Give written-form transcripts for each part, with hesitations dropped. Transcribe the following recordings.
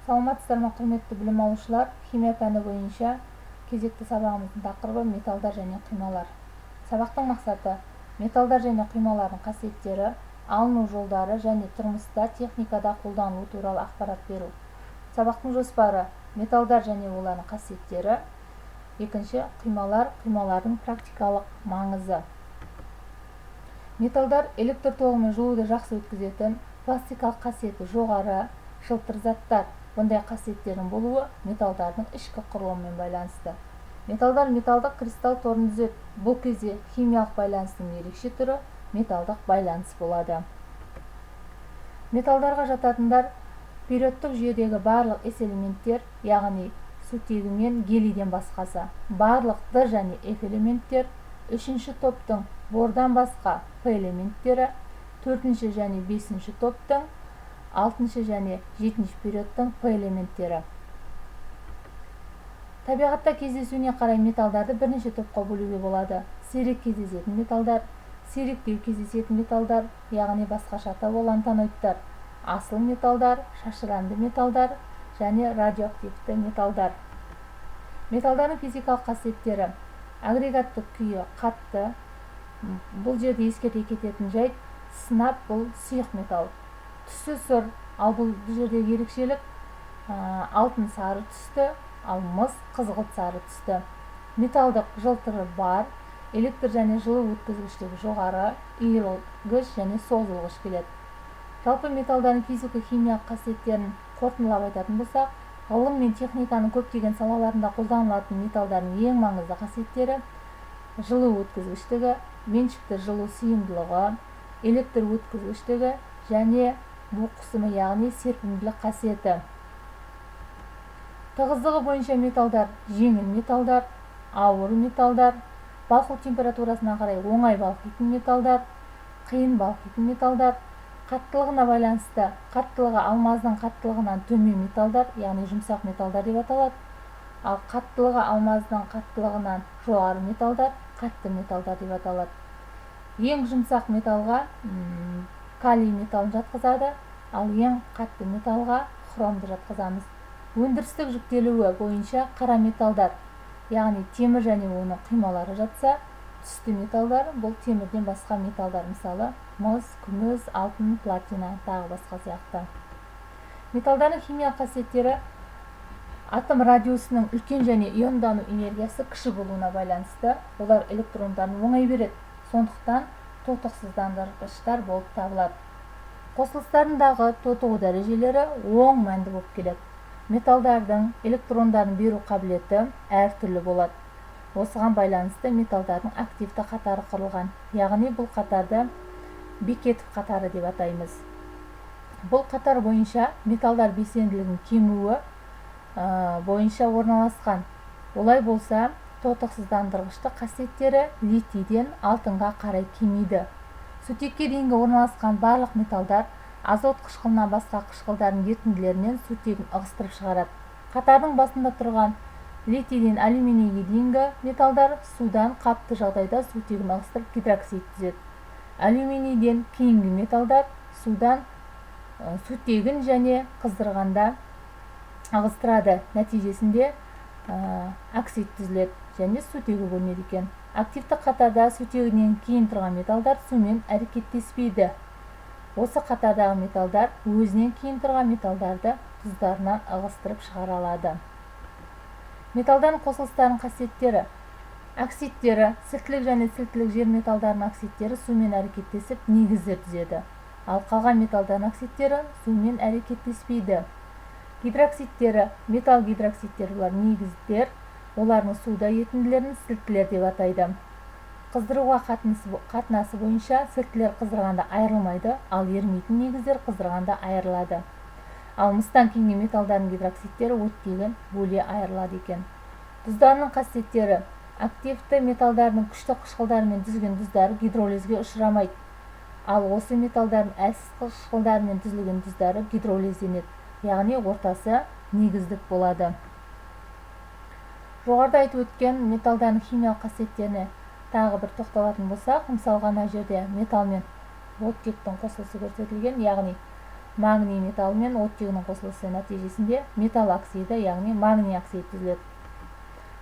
Саламатсыздар ма, құрметті білім алушылар! Химия пәні бойынша кезекті сабағымыздың тақырыбы: металдар және құймалар. Сабақтың мақсаты: металдар және құймалардың қасиеттері, алыну жолдары және тұрмыста, техникада қолданылу туралы ақпарат беру. Сабақтың жоспары: металдар және олардың қасиеттері, екінші, құймалар, құймалардың практикалық маңызы. Металдар – электр тоғы мен жылуды жақсы өткізетін, пластикалық қасиеті жоғары жылтыр заттар. Бұндай қасиеттердің болуы металдардың ішкі құрылымымен байланысты. Металдар металдық кристалл торын түзеді. Бұл кезде химиялық байланыстың ерекше түрі металдық байланыс болады. Металдарға жататындар: периодтық жүйедегі барлық с элементтер, яғни сутегі мен гелийден басқасы, барлық д және ф элементтер, үшінші топтың бордан басқа п элементтері, төртінші және бесінші топтың, алтыншы және жетінші периодтың п элементтері. Табиғатта кездесуіне қарай металдарды бірнеше топқа бөлуге болады: сирек кездесетін металдар, сиректеу кездесетін металдар, яғни басқаша атауы лантаноидтар, асыл металдар, шашыранды металдар және радиоактивті металдар. Металдардың физикалық қасиеттері: агрегаттық күйі қатты. Бұл жерде ескерте кететін жайт: сынап бұл сұйық металл. Түсі сұр, ал бұл жердегі ерекшелік, алтын сары түсті, ал мыс қызғылт сары түсті. Металдық жылтыры бар, электр және жылу өткізгіштігі жоғары, иілгіш және созылғыш келеді. Жалпы, металдардың физико-химиялық қасиеттерін қорытындылап айтатын болсақ, ғылым мен техниканың көптеген салаларында қолданылатын металдардың ең маңызды қасиеттері: жылу өткізгіштігі, меншікті жылу сыйымдылығы, электр өткізгіштігі және бу қысымы, яғни серпімділік қасиеті. Тығыздығы бойынша металдар: жеңіл металдар, ауыр металдар. Балқу температурасына қарай оңай балқитын металдар, қиын балқитын металдар. Қаттылығына байланысты қаттылығы алмаздың қаттылығынан төмен металдар, яғни жұмсақ металдар деп аталады, ал қаттылығы алмаздың қаттылығынан жоғары металдар қатты металдар деп аталады. Ең жұмсақ металға калий металын жатқызады, ал ең қатты металға хромды жатқызамыз. Өндірістік жүктелуі бойынша қара металдар, яғни темір және оның құймалары жатса, түсті металдар бұл темірден басқа металдар, мысалы, мыс, күміс, алтын, платина, тағы басқа сияқты. Металдардың химиялық қасиеттері атом радиусының үлкен және иондану энергиясы кіші болуына байланысты олар электрондарын оңай береді, сондықтан тотықсыздандырғыштар болып табылады. Қосылыстарындағы тотығу дәрежелері оң мәнді болып келеді. Металдардың электрондарын беру қабілеті әртүрлі болады. Осыған байланысты металдардың активті қатары құрылған, яғни бұл қатарды Бекетов қатары деп атаймыз. Бұл қатар бойынша металдар белсенділігінің кемуі бойынша орналасқан. Олай болса, тотықсыздандырғыштық қасиеттері литийден алтынға қарай кемиді. Сутекке дейінгі орналасқан барлық металдар азот қышқылынан басқа қышқылдардың ерітінділерінен сутегін ығыстырып шығарады. Қатардың басында тұрған литийден алюминийге дейінгі металдар судан қапты жағдайда сутегін ығыстырып, гидроксид түзеді. Алюминийден кейінгі металдар судан сутегін және қыздырғанда ығыстырады, нәтижесінде оксид түзіледі және сутегі бөлінеді екен. Активті қатарда сутегінен кейін тұрған металдар сумен әрекеттеспейді. Осы қатардағы металдар өзінен кейін тұрған металдарды тұздарынан ығыстырып шығара алады. Металдардың қосылыстарының қасиеттері: оксидтері. Сілтілік және сілтілік жер металдарының оксидтері сумен әрекеттесіп, негіздер түзеді, ал қалған металдардың оксидтері сумен әрекеттеспейді. Гидроксидтері. Металл гидроксидтері бұлар негіздер, олардың суда ерітінділерін сілтілер деп атайды. Қыздыруға қатынасы бойынша сілтілер қыздырғанда айырылмайды, ал ерімейтін негіздер қыздырғанда айырылады. Ал мыстан кейінгі металдардың гидроксидтері оттегін бөле айырылады екен. Тұздарының қасиеттері: активті металдардың күшті қышқылдарымен түзген тұздары гидролизге ұшырамайды, ал осы металдардың әлсіз қышқылдарымен түзілген тұздары гидролизденеді, яғни ортасы негіздік болады. Жоғарыда айтып өткен металдардың химиялық қасиеттеріне тағы бір тоқталатын болсақ, мысалға, мына жерде металл мен оттектің қосылысы көрсетілген, яғни Магний металы мен оттегінің қосылысы нәтижесінде металл оксиді, яғни магний оксид түзіледі.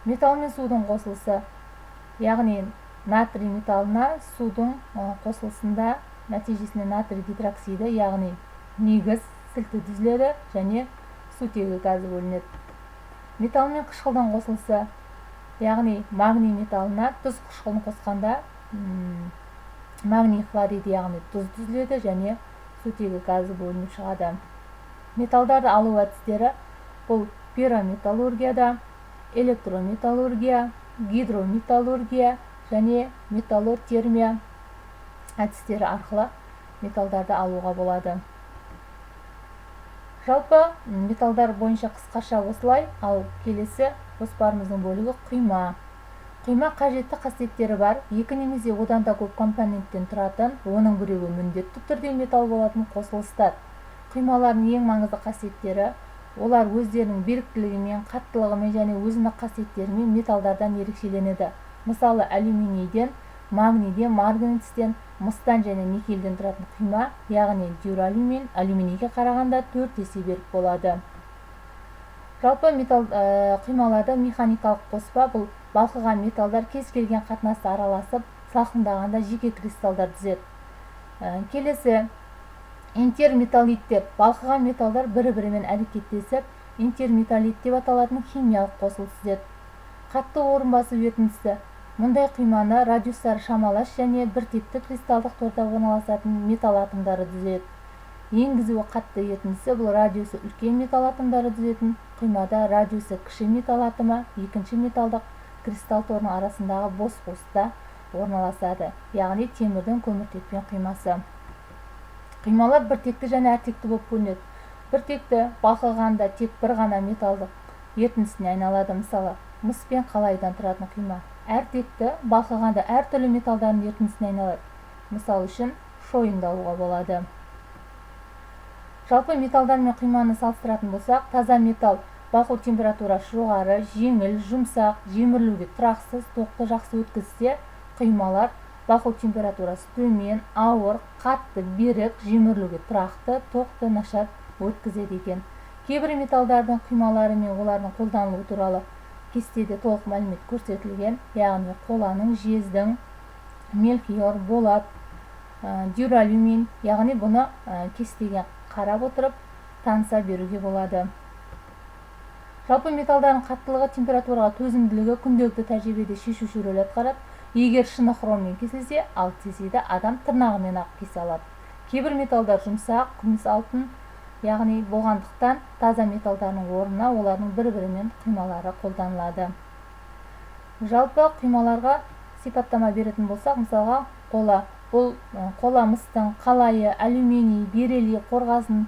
Металл мен судың қосылысы, яғни натрий металлына судың қосылысында нәтижесінде натрий гидроксиді, яғни негіз сілті түзіледі және сутегі газы бөлінеді. Металл мен қышқылдың қосылысы, яғни магний металлына тұз қышқылын қосқанда магний хлориді, яғни тұз түзіледі және сутегі газы бөлініп шығады. Металдарды алу әдістері: бұл пирометаллургияда, электрометаллургия, гидрометаллургия және металлотермия әдістері арқылы металдарды алуға болады. Жалпы, металдар бойынша қысқаша осылай. Ал келесі жоспарымыздың бөлігі – құйма. Құйма – қажетті қасиеттері бар, екі немесе одан да көп компоненттен тұратын, оның біреуі міндетті түрде металл болатын қосылыстар. Құймалардың ең маңызды қасиеттері: олар өздерінің беріктілігімен, қаттылығымен және өзіндік қасиеттерімен металдардан ерекшеленеді. Мысалы, алюминийден, магнийден, марганецтен, мыстан және никельден тұратын құйма, яғни дюралюмин, алюминийге қарағанда 4 есе берік болады. Жалпы, металл құймаларда механикалық қоспа – бұл балқыған металдар кез келген қатынаста араласып, салқындағанда жеке кристалдар түзеді. Келесі интерметаллидтер – балқыған металдар бір бірімен әрекеттесіп, интерметаллид деп аталатын химиялық қосылыс түзеді. Қатты орын басу ерітіндісі: мұндай құйманы радиустары шамалас және біртекті кристалдық торда орналасатын металл атомдары түзеді. Енгізуі қатты ерітіндісі – бұл радиусы үлкен металл атомдары түзетін құймада радиусы кіші металл атомы екінші металдық кристалл торының арасындағы бос қуыста орналасады, яғни темірдің көміртекпен құймасы. Құймалар біртекті және әртекті болып бөлінеді. Біртекті – балқығанда тек бір ғана металдық ерітіндісіне айналады, мысалы, мыс пен қалайыдан тұратын құйма. Әртекті – балқығанда әртүрлі металдардың ерітіндісіне айналады, мысалы үшін, шойынды алуға болады. Жалпы, металдар мен құйманы салыстыратын болсақ, таза металл балқу температурасы жоғары, жеңіл, жұмсақ, жемірілуге тұрақсыз, тоқты жақсы өткізсе, құймалар балқу температурасы төмен, ауыр, қатты, берік, жемірілуге тұрақты, тоқты нашар өткізеді екен. Кейбір металдардың құймалары мен олардың қолданылуы туралы кестеде толық мәлімет көрсетілген, яғни қоланың, жездің, мельхиор, болат, дюралюмин, яғни бұны кестеге қарап отырып таныса беруге болады. Жалпы, металдардың қаттылығы, температураға төзімділігі күнделікті тәжірибеде шешуші рөл атқарады. Егер шыны хроммен кесілсе, ал цезийді адам тырнағымен ақ кесе алады. Кейбір металдар жұмсақ, күміс, алтын, яғни болғандықтан, таза металдардың орнына олардың бір бірімен құймалары қолданылады. Жалпы, құймаларға сипаттама беретін болсақ, мысалға, қола – бұл қола мыстың, қалайы, алюминий, бериллий, қорғасын,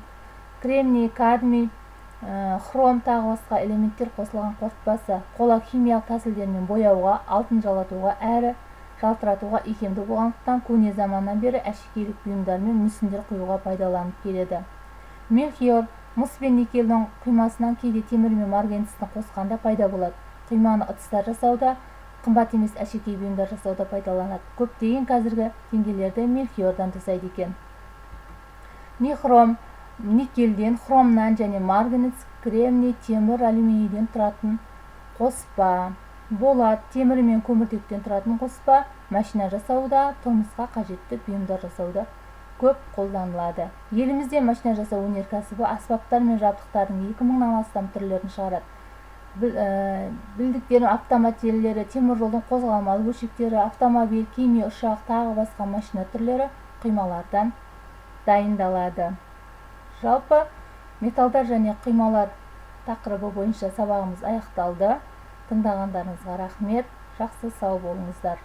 кремний, кадмий, хром, тағы басқа элементтер қосылған қорытпасы. Қола химиялық тәсілдермен бояуға, алтын жалатуға әрі жалтыратуға икемді болғандықтан, көне заманнан бері әшекейлік бұйымдар мен мүсіндер құюға пайдаланып келеді. Мельхиор мыс пен никельдің құймасынан кейде темір мен марганецті қосқанда пайда болады. Құйманы ыдыстар жасауда, қымбат емес әшекей бұйымдар жасауда пайдаланады. Көптеген қазіргі теңгелерді мельхиордан жасайды екен. Нихром никельден, хромнан және марганец, кремний, темір, алюминийден тұратын қоспа. Болат темір мен көміртектен тұратын қоспа. Машина жасауда, тұрмысқа қажетті бұйымдар жасауда көп қолданылады. Елімізде машина жасау өнеркәсібі аспаптар мен жабдықтардың 2000-нан астам түрлерін шығарады. Білдіктер, автомат желілері, темір жолдың қозғалмалы бөлшектері, автомобиль, кеме, ұшақ, тағы басқа машина түрлері құймалардан дайындалады. Жалпы, металдар және құймалар тақырыбы бойынша сабағымыз аяқталды. Тыңдағандарыңызға рахмет. Жақсы, сау болыңыздар.